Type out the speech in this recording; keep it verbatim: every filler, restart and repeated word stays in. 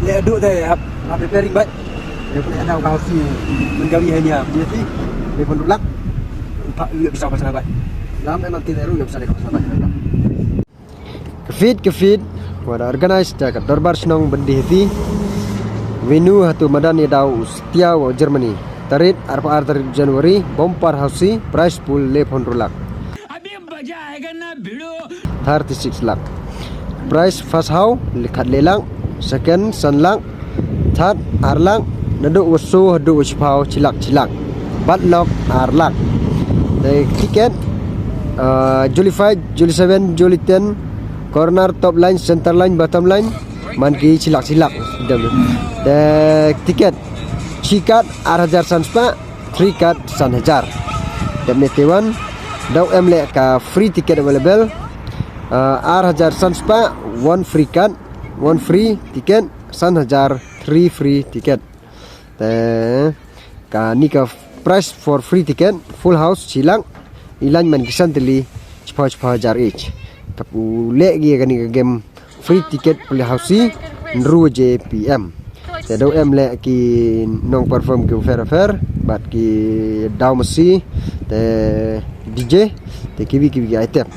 Le du te hap, hap repairing bai. Le pun ada ka si mengawi hanya dia si. Le pun dulak. Pak, le bisa pasal bai. Lam emang tidak ru, le bisa deh pasal bai. Kefit, kefit. Wada organize da ka Dorbar Shnong Bendi Hiti. Venue hatu madan ya dau Setia wa Germany. Tarik, arpa ar tarik January, bumper housie, prize pool le pun dulak. Thirty-six lakh. Prize first hau, likhat le lak, second, san lak, third, ar lak, naduk wasu, haduk wasu pau, chilak, chilak. Bat lok, ar lak. The ticket, uh, Juli five, Juli seven, Juli ten, corner, top line, center line, bottom line, man ki chilak, chilak. The ticket, chi card, ar hajar san spah, three card san hajar. Dep ne te wan, dau em le ka free ticket available. Uh, ar hajar san spah, one free card, one free ticket, san hajar, three free ticket. Te, ka ni ka price for free ticket, full house, chilak, ilan man ki san tylli, chipau chipau hajar each. Ka pu le ki ka ni ka game, free ticket pule housie, nru je P M. Te dau em le ki nong perform ki fair fair, bat ki dau masi, te D J, te kiwi kiwi ki item.